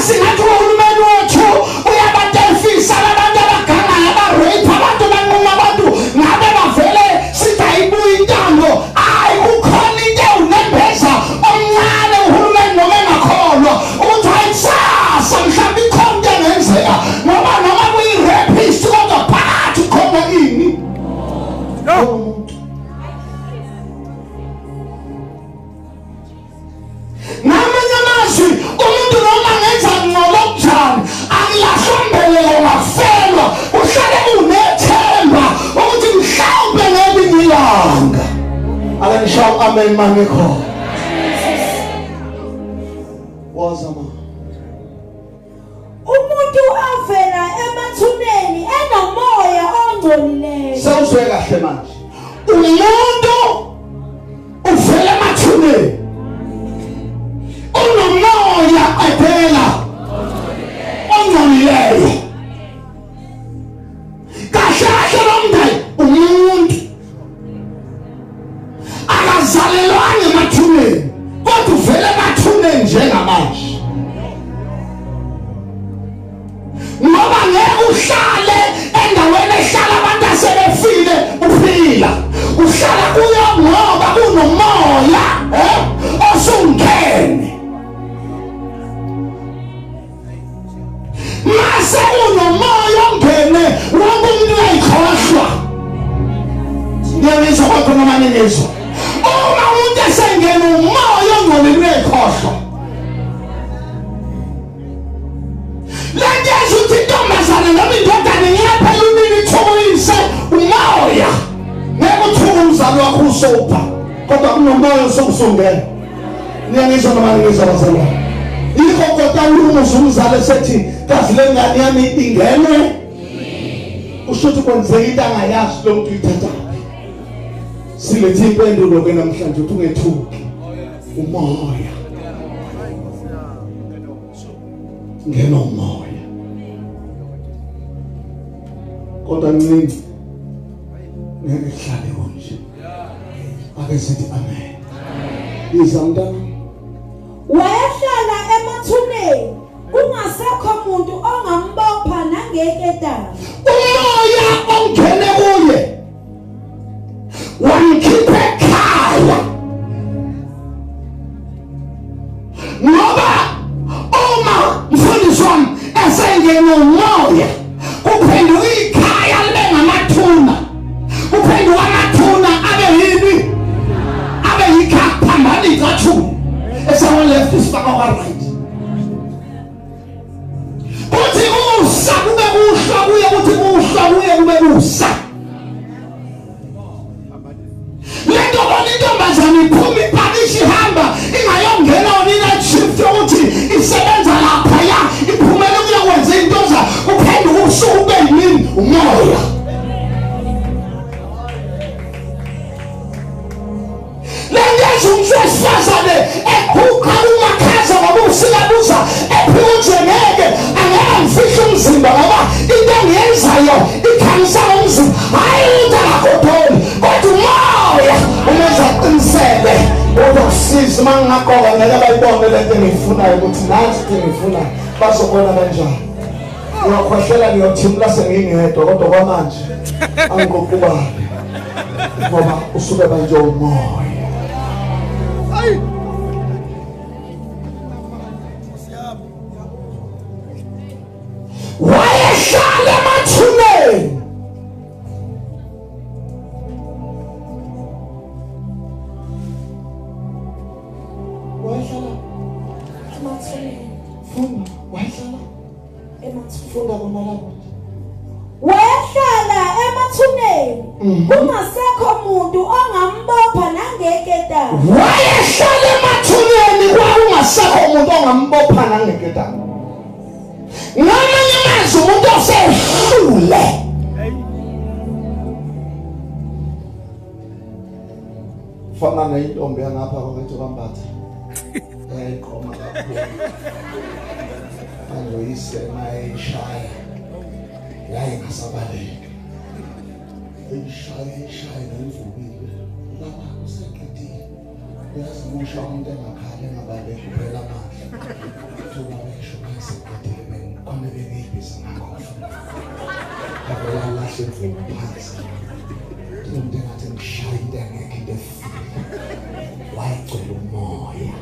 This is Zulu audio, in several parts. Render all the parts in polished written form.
singathi uhulumeni wethu uyabatefisa labantu abagangayo, abarape abantu, banquma abantu, ngabe bavele sithi ayibuye intando. Hayi, kukhona into ewunembeza omncane uhulumeni noma engakholwa ukuthi hayi kusasa mhlawumbe ikhona into engenzeka, ngoba noma kuyi-rapist kodwa phakathi khona ini umuntu. Ngamanye amazwi, umuntu noma ngenza ngcono kunjani, akulahlwa mbeleko ngafelwa, uhlale unethemba ukuthi mhlawumbe ngelinye ilanga. Ake ngishaye amen mangikhona. Woza ma. Umuntu avela emathuneni enomoya ongcolileyo. Sewuzwe kahle manje. Umuntu uvela emathuneni unomoya qedela ongcolileyo. Kahle kahle lo mndeni umuntu akazalelwanga emathuneni, kodwa uvela emathuneni njengamanje. Ngoba ngeke uhlale endaweni ehlala abantu asebefile uphila, uhlala kuyo ngoba kunomoya osungene. Mase unomoya ongene, wonke umuntu uyayikhohlwa. Ngiyangizwa kodwa noma ningizwa, uma umuntu esengene umoya ongcolile uyayikhohlwa. Lento ukuthi intombazane noma indodana ngiyaphela unini ithukuyise umoya. Ngeke uthuke umzali wakho usopha, kodwa kunomoya osungena. Niyangizwa noma ningizwa bazalwane? Yikho kodwa umuzi umzali esethi kazi le ngane yami ingenwe, usho ukuthi kwenzeka into angayazi lo muntu uyithathaphi. Silethe impendulo ke namhlanje ukuthi ungethuki, umoya ngena umoya. Kodwa ncinci ngeke kuhlale kunje. Ake sithi amen. Iza mntana. Wayehlala emathuneni kungasekho muntu ongambopha nangeketanga. Umoya ongene kuye wamkhipha ekhaya, ngoba uma mfundisi wami esengene umoya kuphenduka ikhaya libe ngamathuna, kuphenduka amathuna abe yini, abe yikhaya, phambana icathulo esawon left isifaka kwa right. Kuthi kusa kube kuhlwa kuye, kuthi kuhlwa kuye kube kusa. Lento bona intombazane iphuma ipakisha ihamba ingayongena onina shift yokuthi isebenza laphaya, iphumele kuyokwenza into za kuphenduka ubusuku kube yimini umoya. Lento umuntu wesifazane eguqa umakhaza ngoba usikabuza ephika nje ngeke angeke ngifihle umzimba ngoba into engiyenzayo ikhanyisa umzimba. Hayi umuntu akagodoli, kodwa umoya umenza aqinisele. Kodwa kusiza uma ngingagqoka ngeke bayibone lento engiyifunayo ukuthi nansi into engiyifunayo, bazobona kanjani. Ngiyokhwehlela ngiyothimula sengingedwa, kodwa kwamanje angiguqubani ngoba usuke manje umoya. Wayehlala emathuneni. Wayehlala emathuneni. Funda, wayehlala emathuneni. Funda kona lapho. Wayehlala emathuneni kungasekho muntu ongambopha nangeketanga. Wayehlala emathuneni kwakungasekho umuntu ongambopha nangeketanga. Ngamanye amazwi umuntu osehlule. Fana neyintombi yangapha kwethu kwaMbatha. Yayiqoma kakhulu. Manje uyise mayishaya yayingasabaleki. Ishaya ishaya nemvubile. Baba useqedile. Uyazi musha umuntu engakhali engabaleki kuphela amandla. Thuba besho ngiseqedile khona bengiyibhiza ngakho. Avela lahle imvumo phansi. Umuntu engathi ngishaya into engekho into efile. Wayegcwele umoya.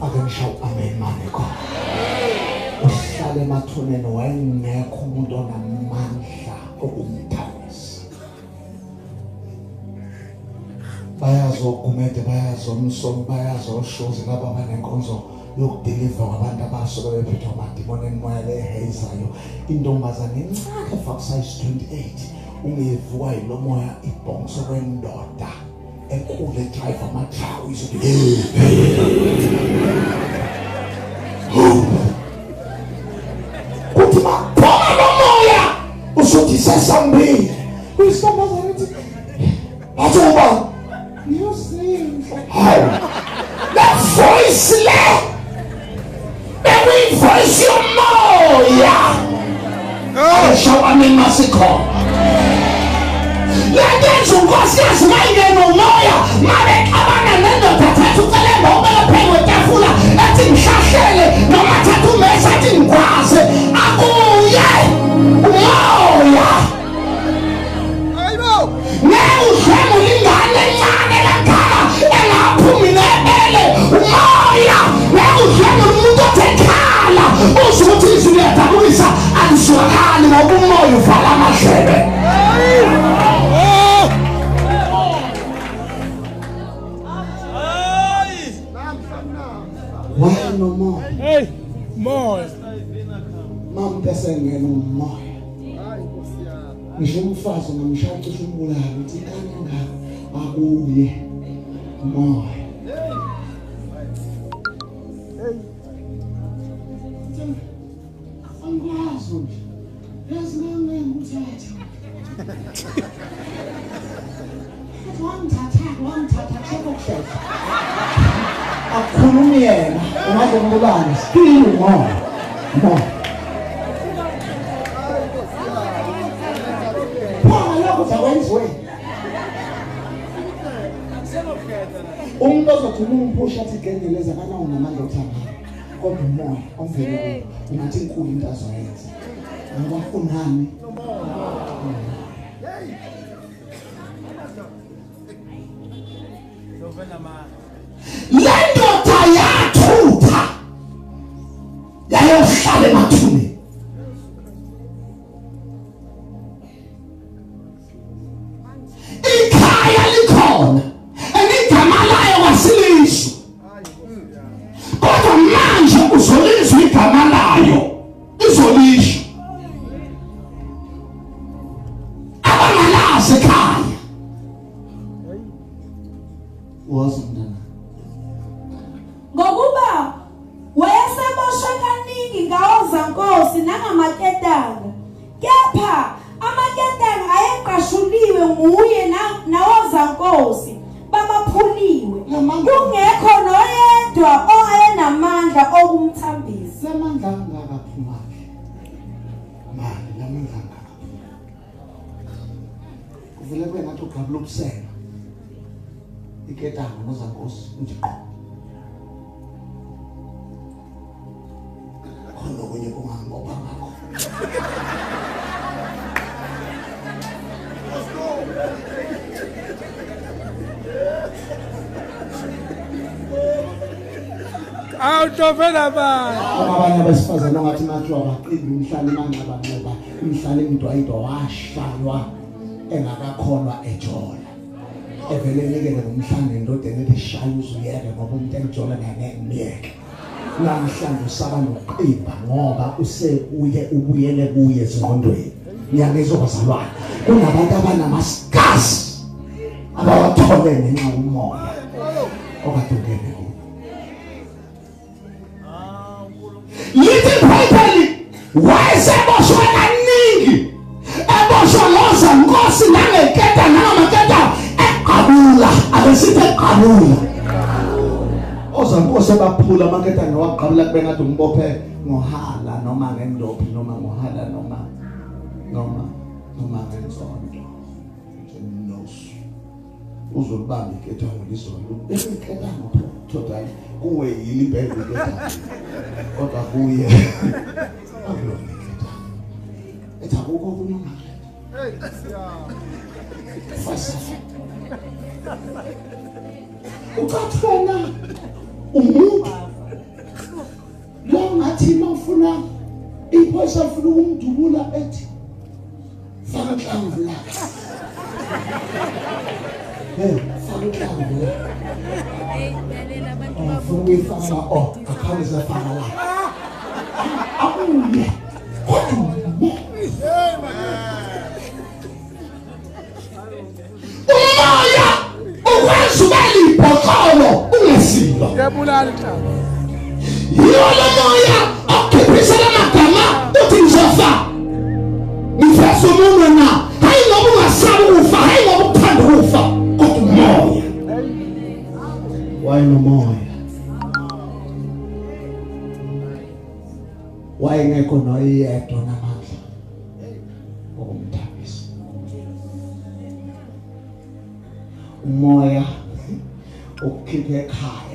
Ake ngishaye amen mane khona. Uhlale emathuneni wayengekho umuntu onamandla okumthabisa. Bayazogumede, bayazomsomi, bayazoshozi laba abanenkonzo yokudeliver kwabantu abasuke bephethwe amadimoni emoya lehezayo. Intombazane encane efaka size 28 ungevuka yilo moya ibhonso kwendoda enkulu edrive ama-truck izothi kuthi maphuma lo moya usuthi sesambile. Uyintombazane ithi bathi uba hawu le voice le bekuyivoice yomoya. Asho amen masikhona. Lentenza unkosikazi mayingena umoya mabexabana nendoda thatha ucelemba ubeke phezu kwetafula ethi ngihlahlele noma thatha umesa athi ngigwaze akuye umoya. Ngeke udlwengule ingane encane kangaka engaphumi nebele umoya. Ngeke udlwengule umuntu othe khala uzwe ukuthi izwi liyadabukisa alizwakali ngoba umoya uvala amadlebe. Wayenomoya. Hey, moya. Mama esengena umoya. Ngisho umfazi ngamshaya cishe umbulala uthi ingane engaka akuye umoya. Angikwazi nje. Yazi ngangenguthatha. Wangithatha, wangithatha kusheshe. Akhulumi yena ungazombulala still umoya. Umoya. Umuntu ozothi uma umphusha athi gengeleza kanawo namandla okuthanda kodwa umoya ongene kuwo ungathi inkulu into azoyenza ngoba unani le ndoda yathutha yayohlala emathuneni. Ikhaya likhona enigama layo wasilizwe kodwa manje uzolizwa igama layo izolisho abangalazi ekhaya. Wazi mntana ngokuba wayeseboshwe kaningi ngawozankosi nangamaketanga, kepha amaketanga ayeqashuliwe nguye nawozankosi babaphuliwe, kungekho noyedwa owayenamandla okumthambisa. Lamandla angakaphumaphi mani, lamandla angakaphuma kuvele kube ngathi ugqabula ubusela iketanga nozankosi nje qho khona okunye kungangibopha ngakho. Awutofela bani. Abanye abesifazane ongathi mathiwa baqimbi umhlali manxeba nxeba umhlali imidwayidwa washaywa engakakholwa ejola. Evele enikele ngomhlanje endodeni ethi shaya uzuyeke ngoba umuntu engijola naye ngeke ngimyeke. Namhlanje usaba nokuqimba ngoba usekuye ubuyele kuye ezingqondweni. Ngiyangizwa bazalwane. Kunabantu abanama-scars abawathole ngenxa yomoya okade ungene kuwo. Lithi iBhayibheli wayeseboshwe kaningi, eboshwa ngozankosi nangeketa nangamaketa eqabula. Ake sithi eqabula. Ozankosi baphula amaketane waqabula kube ngathi umbophe ngohala noma ngendophi noma ngohala noma noma noma ngensonto. No. Uzolibamba iketango lizolo. Iketango thoda kuwe yini impela iketango. Kodwa kuye akulona iketango. Ethi akukho okunye ongakuletha. Hey, Fasa. Ucathi wena umuntu lo ngathi mawufuna iphoyisa lifuna ukumdubula ethi faka inhlamvu la. Hey, faka inhlamvu la. Ufuna ukuyifaka la, oh, akhawuleze afaka la. Akuye. Kodwa umoya ukwenza ube libhoxolo ungesilo. Ngiyabulala inhlamba. Yiwo lo moya okukhiphisa lamagama uthi ngizofa. Ngifesa umunwe na. Hayi ngoba ungasabi ukufa, hayi ngoba uthanda ukufa, kodwa umoya. Wayenomoya. Wayengekho noyedwa namandla okumthambisa. Umoya ukukhipha ekhaya.